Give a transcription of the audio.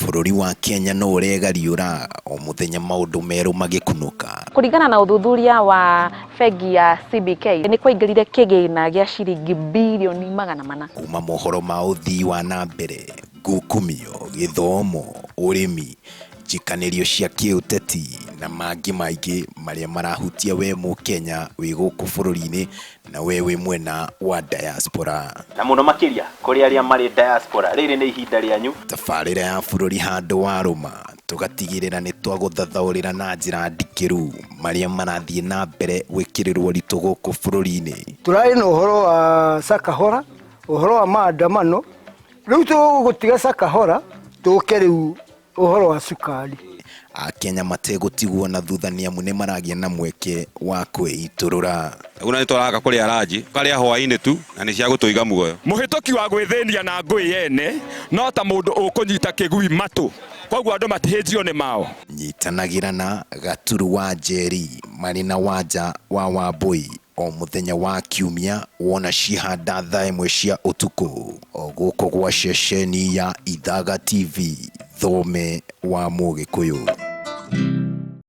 Bũrũri wa Kenya no ũregariũra o mũthenya maũndũ merũ magĩkunũka. Kũringana na ũthuthuria wa bengi ya CBK nĩ kwaingĩrire kĩgĩna gĩa ciringi birioni 400. Kuma mohoro ma ũthii wa na mbere, ngukumio, gĩthomo, ũrĩmi, njikanĩrio cia kĩũteti na mangĩ maingĩ marĩa marahutia we mũkenya wĩ gũkũ bũrũri-inĩ na we wĩ mwena wa diaspora. Na mũno makĩria kũrĩ arĩa marĩ diaspora, rĩrĩ nĩ ihinda rĩanyu. Tabarĩra ya bũrũri handũ warũma, tũgatigĩrĩra nĩ twagũthathaũrĩra na njĩra ndikĩru marĩa marathiĩ na mbere gwĩkĩrĩrwo ũritũ gũkũ bũrũri-inĩ. Tũrarĩ na ũhoro wa Sakahora, ũhoro wa maandamano, rĩu tũgũtiga Sakahora tũke rĩu ũhoro wa cukari. Akenya mategũtigwo na thutha nĩ amu nĩ maragĩa na mweke wa kwĩitũrũra. Rĩu na nĩtũraga kũrĩa ranji, tũkarĩa hwaĩ-inĩ tu na nĩ cia gũtũiga muoyo. Mũhĩtũki wa gwĩthĩnia na ngũĩ yene no ta mũndũ ũkũnyita kĩgui matũ, kwoguo andũ matihĩnjio nĩ mao. Nyitanagĩra na Gaturu wa Njeri marĩ na Wanja wa Wambũi o mũthenya wa Kiumia wona ciahanda thaa ĩmwe cia ũtukũ o gũkũ gwa ceceni ya Ithaga TV, Thome wa Mũgĩkũyũ.